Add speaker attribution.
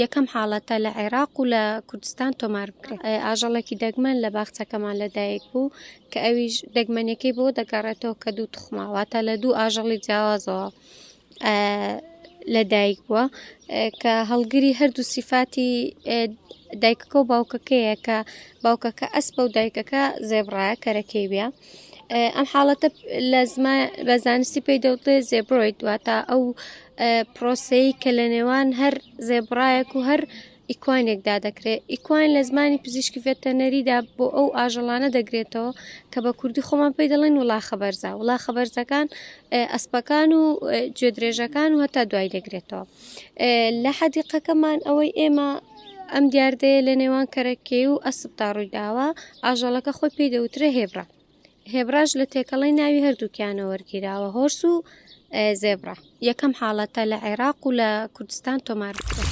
Speaker 1: یەکەم حاڵەتە لە عێراق و لە کوردستان تۆمار بکرێت. ئاژەڵێکی دەگمەن لە باخچەکەمان لەدایک بوو کە ئەویش دەگمەنیەکەی بۆ دەگەڕێتەوە کە دوو توخمە واتە لە دوو ئاژەڵی جیاوازەوە لەدایک بووە کە هەڵگری هەردوو سیفاتی دایکەکە و باوکەکەیە کە باوکەکە ئەسپە و دایکەکە زێبڕایە کەرەکەی بە ئەم حاڵەتە لە زمان بە زانستی پێی دەوترێت زێبرۆید واتە ئەو پرۆسەی کە لە نێوان هەر زێبڕایەک و هەر ئیکوانێکدا دەکرێت ئیکوان لە زمانی پزیشکی ڤێتەنەریدا بۆ ئەو ئاژەڵانە دەگرێتەوە کە بە کوردی خۆمان پێی دەڵێن وڵاخە بەرزە وڵاخە بەرزەکان ئەسپەکان و گوێدرێژەکان و هەتا دوای دەگرێتەوە لە حەدیقەکەمان ئەوەی ئێمە ئەم دیاردەیە لە نێوان کەرەکێ و ئەسپدا ڕوویداوە ئاژەڵەکە خۆی پێی دەوترێ هێبرا هێبراش لە تێکەڵەی ناوی هەردووکیانە وەرگیراوە هۆرس و زێبرا یەکەم حاڵەتە لە عێراق و لە کوردستان تۆمار بکرێت.